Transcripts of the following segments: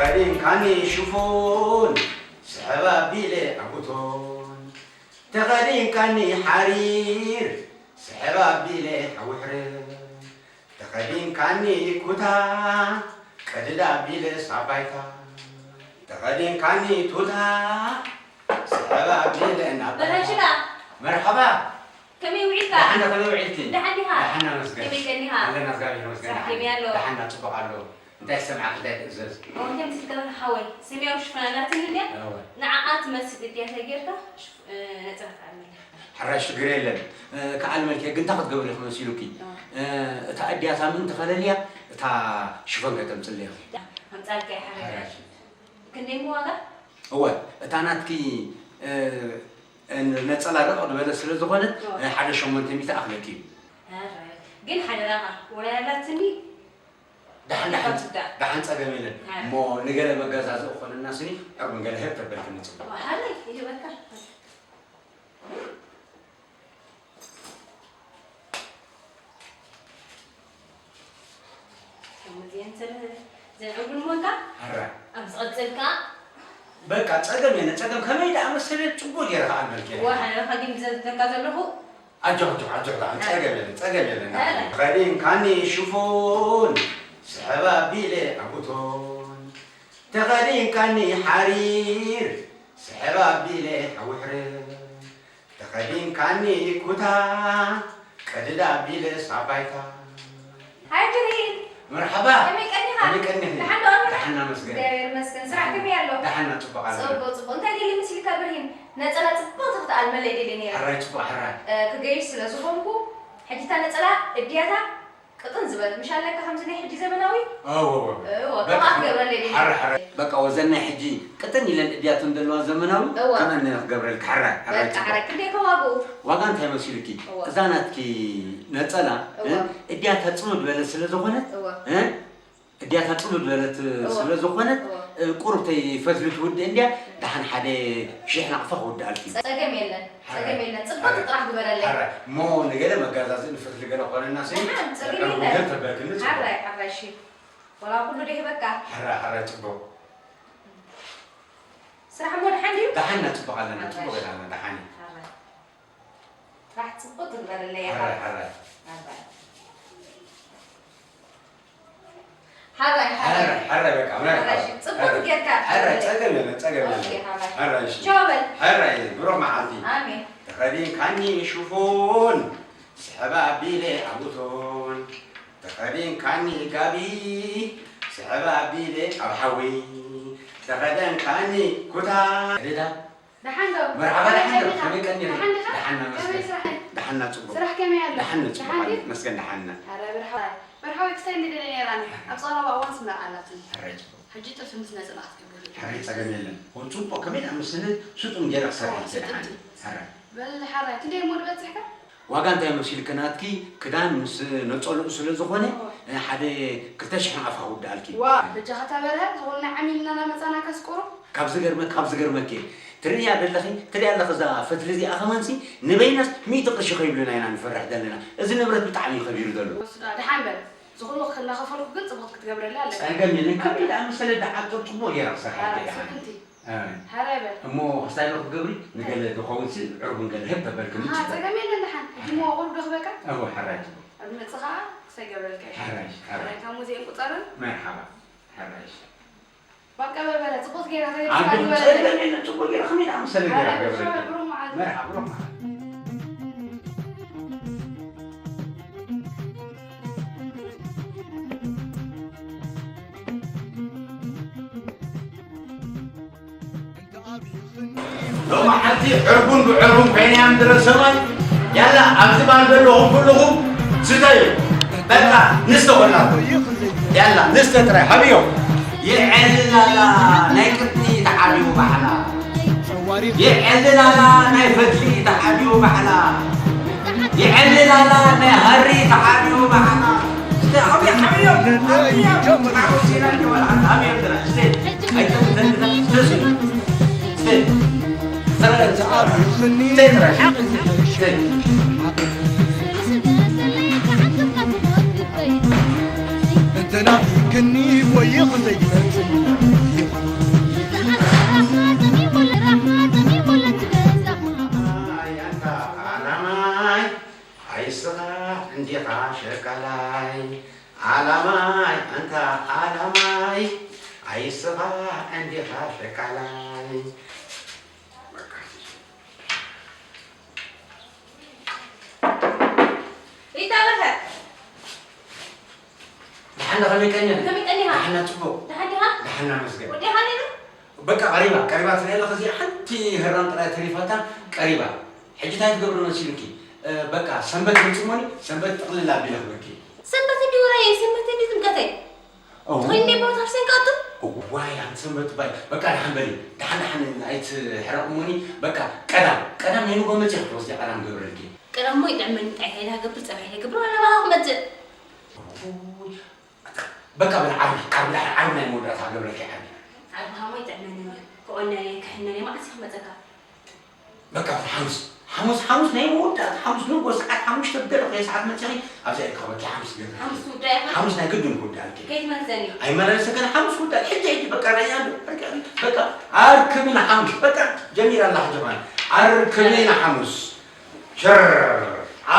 ተኸዲንካኒ ሽፎን ስሕብ ኣቢለ ኣጉቶን፣ ተኸዲንካኒ ሓሪር ስሕብ ኣቢለ ሓዊሕርን፣ ተኸዲንካኒ ኩታ ቀድድ ኣቢለ ሳባይታ፣ ተኸዲንካኒ ቱታ ስሕብ ኣቢለ ናባይታ። በረሽዳ። መርሓባ። ከመይ ውዒልካ? ደሓና፣ ከመይ ውዒልኪ? ደሓን ዲኻ? ደሓና መስገን። ከመይ ቀኒኻ? ኣለና፣ እግዚኣብሔር ይመስገን። ስራሕ ከመይ ኣሎ? ደሓና፣ ጽቡቕ ኣሎ። እንታይ ይሰምዓካ? እንታይ ትእዘዝ? ኦ፣ እንታይ መሲልካ ዘለኻ ሓወይ? ሰማያዊ ሽፈን ኣላትኒ እንድያ? እወ። ንዓኣ ትመስል እድያታ ጌርካ ሽፍ-፣ እ፣ ነጸላ ትዓልመላ። ሕራይ ሽግር የለን። እ፣ ከዓልመልኪ ግን እንታይ ክትገብሪ ኢኺ መሲሉኪ? እወ። እ፣ እታ እድያታ ምእንቲ ከለልያ፣ እታ ሽፈን ከተምጽለይ ኢኺ። ኣምጻልካ እየ ሓራይ። ሕራይ። ክንደይ እሞ ዋጋ? እወ፣ እታ ናትኪ፣ እ፣ እ፣ ነጸላ ርቕቕ ዝበለ ስለ ዝኾነት፣ እወ። እ፣ ሓደ ሸሞንተ ሚእቲ ኣኽለኪ እዩ። ሕራይ። ግን ሓደራኻ፣ ወራይ ኣላትኒ ደሓን፣ ደሓን፣ ይኸብዳ። ደሓን ጸገም የለን። ኣረ። እሞ ንገለ መገዛዝኢ ክኾነና ስኒ፣ ዕርቡን ገለ ህብ ተበልክኒ ጽቡቕ። ወሓለይ ይህበካ። ከምዚአን ስለ ዘንዕጉን ሞንካ? ኣረ። ኣብ ዝቐጽል ከኣ? በቃ ጸገም የለን፣ ጸገም ከመይ ደኣ መሰለ ጽቡቕ ገይረ ከኣ ኣልመልክየ። ወሓለኻ ግን ብዘዝተካ ዘለኹ ኣጆኽ፣ ኣጆኽ፣ ኣጆኽ፣ ደሓን ጸገም የለን፣ ጸገም የለን። ኣረ። ተኸዲንካኒ ሽፎን ስሕብ ኣቢለ ኣጉቶን፣ ተኸዲንካኒ ሓሪር ስሕብ ኣቢለ ሓውሕርን፣ ተኸዲንካኒ ኩታ ቀድድ ኣቢለ ሳባይታ። ሃይ ብርሂን። መርሓባ። ከመይ ቀኒኻ? ከመይ ቀኒኺ? ደሓን ዶ ኣምር? ደሓን ኣመስግን። እግዚኣብሔር ይመስገን። ስራሕ ከመይ ኣሎ? ደሓን ጽቡቕ ኣሎ። ጽቡቕ፣ ጽቡቕ። እንታይ ደሊ መሲልካ ብርሂን? ነጸላ ጽብቕቲ ክትኣልመለይ ደልየ ነይረ። ሕራይ ጽቡቕ፣ ሕራይ። እ፣ ክገይሽ ስለ ዝኾንኩ፣ ሕጂ እታ ነጸላ እድያታ ቅጥን ዝበለት፣ ምሽ ኣለካ ከምዚ ናይ ሕጂ ዘመናዊ? እወ፣ እወ። እወ፣ በቃ፣ ከምኣ ክትገብረለይ ደልየ። ሕራይ፣ ሕራይ። በቃ፣ ወዘን ናይ ሕጂ ቅጥን ኢለን እድያተን ዘለዋ ዘመናዊ፣ እወ። ከምኣን ክገብረልካ፣ ሕራይ፣ ሕራይ በቃ፣ ጽቡቕ። ሕራይ። ክንደይ ከ ዋግኡ? ዋጋ እንታይ መሲልኪ? እወ። እዛ ናትኪ ነጸላ፣ እወ። እ፣ እድያታ ጽምድ ዝበለት ስለ ዝኾነት፣ እወ። እ፣ እድያታ ጽምድ ዝበለት እወ። ስለ ዝኾነት፣ እወ። እ፣ ቁሩብ ተይ ፈትሊ ትውድእ እንድያ፣ ደሓን ሓደ ሽሕ ናቕፋ ክውድኣልኪ። ጸገም የለን፣ ሕራይ። ጸገም የለን። ጽብቕቲ ሕራይ። ጥራሕ ግበረለይ። ሕራይ። እሞ ንገለ መጋዛዝኢ ንፈትሊ ገለ ኮነና ሲ፣ ደሓን፣ ጸገም ዕርቡ የለን። ገል ተበልክኒ ጽቡቕ። ሕራይ፣ ሕራይ፣ እሺ። ወላ ኩሉ ደይ በቃ። ሕራይ፣ ሕራይ፣ ጽቡቕ። ስራሕ እሞ ደሓን ድዩ? ደሓንና፣ ጽቡቕ ኣለና፣ ደሓን፣ ጽቡቕ እሺ። ኣለና፣ ደሓን እዩ። ሕራይ። ስራሕ ጽቡቕ ትግበረለይ ኢኻ። ሕራይ፣ ሕራይ። ሕራይ። ሕራይ፣ ሕራይ። ሕራይ፣ ሕራይ፣ በቃ፣ ሕራይ፣ ሕራይ፣ ሕራይ። ጽቡቕ ጌርካ ሕራይ፣ ትግበረለይ። ጸገም የለን፣ ጸገም የለን። ኦኬ፣ ሕራይ። ሕራይ፣ እሺ። ቻው በል። ሕራይ፣ ብሩኽ መዓልቲ። ኣሜን። ተኸዲንካኒ ሽፎን፣ ስሕብ ኣቢለ ኣብ እቶን። ተኸዲንካኒ ጋቢ፣ ስሕብ ኣቢለ ኣብ ሓዊ። ተኸደንካኒ ኩታ። ደዳ። ደሓን ዶ? መርሓባ፣ ከመይ ደሓን ዶ? ጸኒሕካ? ከመይ ቀኒኺ? ደሓን ዲኻ? ደሓን ከመይ መስገን። ስራሕ? ደሓን ጽቡቕ። ስራሕ ከመይ ኣሎ? ደሓን ጽቡቕ ደሓን ኣሎ። ድዩ? መስገን ደሓን። ኣረ ብርሃ-፣ ብርሃዊ ክሳይ እንደ ደለ ነይራኒ። ኣብ ጸረባ እዋን ስምረቕ ኣላትኒ። ሕራይ ጽቡቕ። ሕጂ ጥልፊ ምስ ነጸላ ክትገብር። ሕራይ ጸገም የለን። ኦ፣ ጽቡቕ። ከመይ ደኣ መሰለ ስጡም ገይረ ክሰርሕ ኦ፣ ስጡም። ደሓን። ሕራይ። በል ሓራይ፣ ክንደይ እሞ ዝበጽሕካ? ዋጋ እንታይ መሲልኪ ናትኪ ክዳን ምስ ነጸልኡ ስለ ዝኾነ፣ እወ። ሓደ ክልተ ሽሕ ናቕፋ ክውድኣልኪ። ዋ፣ በጃኻ እታ በርሀ፣ ዝኾነ ዓሚልና እናመጻና ከስቁሩ። ካብ ዝገርመ-፣ ካብ ዝገርመኪ፣ ትርእያ ደለኺ፣ ትርእያ ኣለኺ እዛ ፈትሊ እዚኣ ከማንሲ፣ ንበይናስ ሚእቲ ቅርሺ ከይብሉና ኢና ንፈርሕ ዘለና። እዚ ንብረት ብጣዕሚ እዩ ከቢሩ ዘሎ። ወስዳ፣ ደሓን በል። ዝኹሉ እናኸፈልኩ ግን ጽቡቕ ክትገብረላ ኣለካ። ጸገም የለን። ከመይ ደኣ መሰለ ደኣ ጽቡቕ ገይራ ክሰርሓ ኣረ፣ ደኣ። ስንቲ? ኣሜን። ሓራይ በል። እሞ ክሳይ ዶ ክትገብሪ? ንገለ ዝኸውን ሲ ዕርቡን ገለ ህብ ተበልክኒ ኣሃ፣ ጽቡቕ። ጸገም የለን ደሓን። ሕጂ እሞ ቁሩብ ዶ ክበቃ? እወ፣ ሓራይ። ኣብ መጽእ ኸኣ ክሳይ ገብረልካ እየ። ሓራይ፣ ሓራይ። ሓራይ፣ ካብ ሙዚየም ቁጸርን። መርሓባ። ሓራይ። ባቃ በርበረ፣ ጽቡቕ ጌራ ተገዲስካ ኣጆኺ፣ ዝበለ። ጸገም የለን፣ ጽቡቕ ጌራ፣ ከመይ ደኣ መሰለ ጌራ ሓራይ፣ ገብረልካ። ብሩኽ መዓልቲ። መርሓባ፣ ብሩኽ መዓልቲ። ሎማዓንቲ ዕርቡን ብዕርቡን ኮይና እያ ምድረ ሰማይ። ያላ፣ ኣብዚ ባር ዘለኹም ኩልኹም ስተዩ። በቃ፣ ንስተ ኩላኹም። ያላ፣ ንስተ ጥራይ፣ ሃብዮ። የዕልላላ ናይ ቅዲ ተዓብዩ ባሕላ። የዕልላላ ናይ ፈትሊ ተዓብዩ ባሕላ። የዕልላላ ናይ ሃሪ ተዓብዩ ባሕላ። እስተ ዓብዮ፣ ዓብዮ፣ ዓብዮ። ዓብዮ፣ ዓብዮ፣ ዓብዮ። እስተ፣ ኣይተ-፣ እስተ፣ እስተ፣ እስተ። እንተ ናፊቅክኒ ወይኽ ዘይመጽእ፣ ንስኻ እንዲኻ ሸቃላይ። በቃ። ሪታ በርሀ። ደሓን ዶ ከመይ ቀኒኺ? ከመይ ቀኒኻ? ደሓና ጽቡቕ። ደሓን ዲኻ? ደሓና መስገን። ወዲኻ ነይሩ? በቃ ቀሪባ ቀሪባ ትሪኣ ኣለኺ። እዚ ሓንቲ ህራም ጥራይ ተሪፋታ ቀሪባ። ሕጂ እንታይ ትገብሪ መሲሉኪ? እ፣ በቃ ሰንበት ምጽሞኒ ሰንበት ጥቕልል ኣቢለ ክበኪ። ሰንበት እንዲ ውራየይ፣ ሰንበት እንዲ ጥምቀተይ። እው። ትኸይድ ነይ ቦታ ፍሴን ካቱ? እዋይ ኣንቲ ሰንበት ባይ በቃ ደሓን በሊ። ደሓን ደሓን ኣይትሕረቕሞኒ። በቃ ቀዳም ቀዳም ናይ ንጎ መጽእ ክትወስዲ ቀዳም ገብረልኪ። ቀዳም ሞ ይጥዕመኒ። እንታይ እንታይ ገብር ጸባይ ገብር ዋላ ባኻ ክመጽእ። እውይ፣ በቃ በል ዓርቢ ዓርቢ ደሓን ዓርቢ ናይ መወዳእታ ገብረልኪ ዓርቢ። ዓርቢ ሃሞ ይጥዕመኒ። ክቆነነ ክሕነነ መዓስ ክመጸካ? በቃ ሓሙስ ሓሙስ ሓሙስ ናይ መወዳእታ ሓሙስ ንጎ ሰዓት ሓሙሽተ ብገለ ክየ ሰዓት መፂኺ ኣብዚኣ ኢልካ በቃ ሓሙስ ገለ ሓሙስ ትውዳእ ኢኻ? ሓሙስ ናይ ግድን ክውዳእ ኣልኪ። ከይትመልሰኒ። ኣይመላለሰ ገለ ሓሙስ ክውዳእ ሕጂ ሕጂ በቃ ራያ ኣሎ በቃ በቃ ኣርክቢ ንሓሙስ በቃ ጀሚራ ኣላ ሕጂ ኸማን ኣርክቢ ንሓሙስ ሸር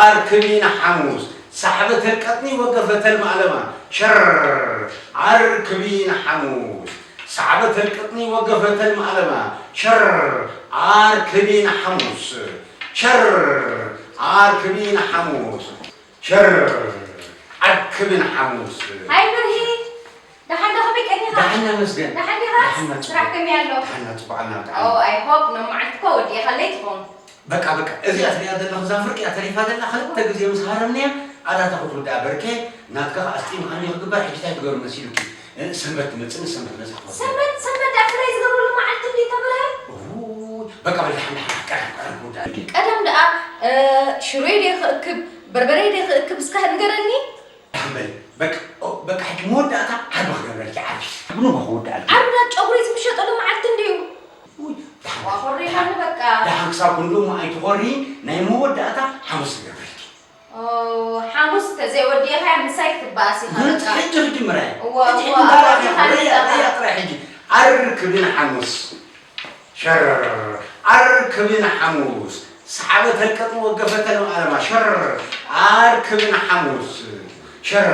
ኣርክቢ ንሓሙስ ሳዕበተ ልቀጥኒ ወገፈተ ልማእለማ ሸር ኣርክቢ ንሓሙስ ሳዕበተ ልቀጥኒ ወገፈተ ልማእለማ ሸር ኣርክቢ ንሓሙስ ሸር ኣርክቢ ንሓሙስ ሸር ኣርክቢ ንሓሙስ ሃይ ብርሂ ደሓን ዶ ከመይ ቀኒኻ? ደሓን ነመስገን። ደሓን ዲኻ? ደሓን ናት። ስራሕ ከመይ ኣሎ? ደሓን ናት። በዓል ናት። ኦ ኣይ ሆፕ ኖም መዓልቲ እኮ ወዲእኻለይ ትኸውን። በቃ በቃ እዚኣ ትሪኣ ዘለኺ እዛ ፍርቂ እያ ተሪፋ ዘላ ክልተ ግዜ ምስ ሃረምናያ ኣታ እታ ክትውድኣ በርከ ናትካ ከኣ ኣስጢምካ እንዲ ክግበር ሕጂ እንታይ ትገብሪ መሲሉኪ እ፣ ሰንበት ትመጽእ ንሰንበት መጻ ክወስድ ሰንበት ሰንበት ደኣ ፍላይ ዝገብረሉ መዓልቲ እንዲ ተብርሀ። እው፣ በቃ በል ደሓን ደሓን ቀዳም ቀዳም ክውድኣልኪ። ቀደም ደኣ እ፣ ሽሮይ ደይ ክእክብ በርበረይ ደይ ክእክብ እስካ ንገረኒ። ደሓን በሊ በቃ ኦ፣ በቃ ሕጂ መወዳእታ ዓርቢ ክገብረልኪ ዓርቢ ብንጎ ክውድኣልኪ። ዓርቢ ደኣ ጨጉሪ ዝምሸጠሉ መዓልቲ እንድዩ። ውይ፣ ደሓን በሊ። ዋኾሪኻኒ በቃ። ደሓን ክሳብ ክንድኡ ኣይትኾሪ ናይ መወዳእታ ሓሙስ ክገብረልኪ። ሓሙስ ተዘይወዲእኻያ ምሳይ ክትበኣስ ኢኻ በቃ። ሕጂ ክጅምራ እየ። እወ፣ ሕጂ እወ፣ ሕጂ ኣቦ፣ ምባል ኢኻ ኣቦ፣ ርያ፣ ርያ ጥራይ ሕጂ። ኣርክቢ ንሓሙስ። ሸር። ኣርክቢ ንሓሙስ። ሰሓበተ ልቀጥኒ ወገፈተ ለማለማ። ሸር። ኣርክቢ ንሓሙስ። ሸር።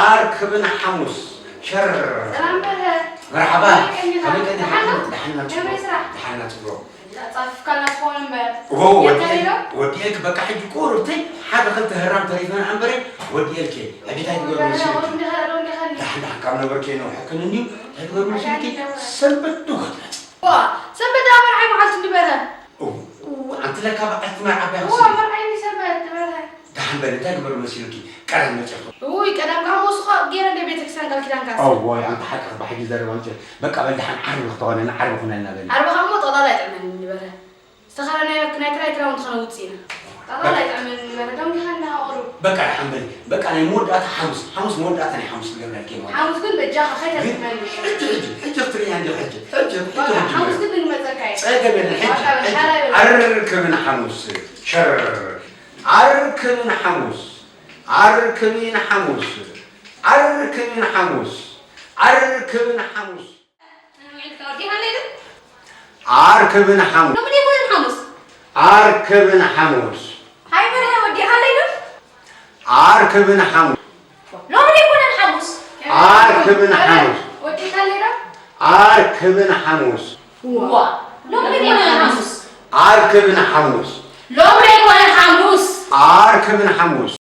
ኣርክቢ ንሓሙስ። ሸር። ሰላም በለ። መርሓባ። ከመይ ቀኒኻ? ከመይ ቀኒኻ? ደሓን ዶ? ደሓን ኢና፣ ደሓን ጽቡቕ። ስራሕ? ደሓን ኢና፣ ጽቡቕ። ጸፊፍካና ትኾን እምበር። እዎ፣ ወዲኤ-፣ የታይዶ? ወዲኤልኪ በቃ ሕጂ ቁሩብተይ ሓደ ክልተ ህራም ተሪፈና እምበረ ወዲኤልኪ። ሕጂ እንታይ ትገብሪ መሲልኪ? ቁሩብ እንዲኻ፣ ቁሩብ እንዲኻ እንዲ። ደሓን፣ ደሓን፣ ካብ ነበርኪ የነውሐክን እንድዩ። እንታይ ትገብሪ መሲልኪ? ሰንበት ዶ ክትመጽ? ዋ፣ ሰንበት ደኣ መርዓይ መዓልቲ እንዲ በረ። እው፣ ኣንቲ ለካ በዓልቲ መርዓ እያ ዋ፣ ክትስሊ። መርዓይ እንዲ ሰንበት በረ። ደሓን በሊ፣ እንታይ ግበሪ መሲሉኪ? ቀዳም መጺኹ። ውይ፣ ቀዳም ካብ ወስኻ ገይረ እንደ ቤተክርስትያን ቃል ኪዳን ካስ። እዋይ፣ ኣንቲ ሓቂ ክባሕ ሕጂ ዘረባ ምጽእ። በቃ በል፣ ደሓን ዓርቢ ክተኾነ፣ ንዓርቢ ኩነልና በሊ። ዓርቢ ካብ ሞ ጠቕላላ ኣይጥዕመን ንበረ። ዝተኸረናዮ ናይ ክራይ ክዳውንቲ ከነውጽእ ኢና። ጠቕላላ ኣይጥዕመን ንበረ፣ ደንጊኻ እንዳሃወሩ። በቃ ደሓን በሊ፣ በቃ ናይ መወዳእታ ሓሙስ፣ ሓሙስ መወዳእታ ናይ ሓሙስ ክገብረልኪ እየ ማለት። ሓሙስ ግን በጃኻ ከይተድክመኒ። ሕጂ፣ ሕጂ፣ ሕጂ ክትርእያ እንዲኺ፣ ሕጂ፣ ሕጂ፣ ሕጂ፣ በቃ ሕጂ ሓሙስ በሊ። ግን ንመጸካ እየ። ጸገም የለን፣ ሕጂ፣ በቃ በል፣ ሕጂ። ሓራይ በል። ኣርክብን ሓሙስ፣ ሸር። ኣርክብን ሓሙስ፣ ኣርክብን ሓሙስ፣ ኣርክብን ሓሙስ፣ ኣርክብን ሓሙስ። ኣርክብን ሓሙስ፣ ኣርክብን ሓሙስ፣ ኣርክብን ሓሙስ። ኣርክብን ሓሙስ፣ ኣርክብን ሓሙስ፣ ኣርክብን ሓሙስ። ኣርክብን ሓሙስ። ዋ፣ ሎሚ ደይኮነ ሓሙስ። ኣርክብን ሓሙስ። ሎሚ ደይኮነ ሓሙስ። ኣርክብን ሓሙስ።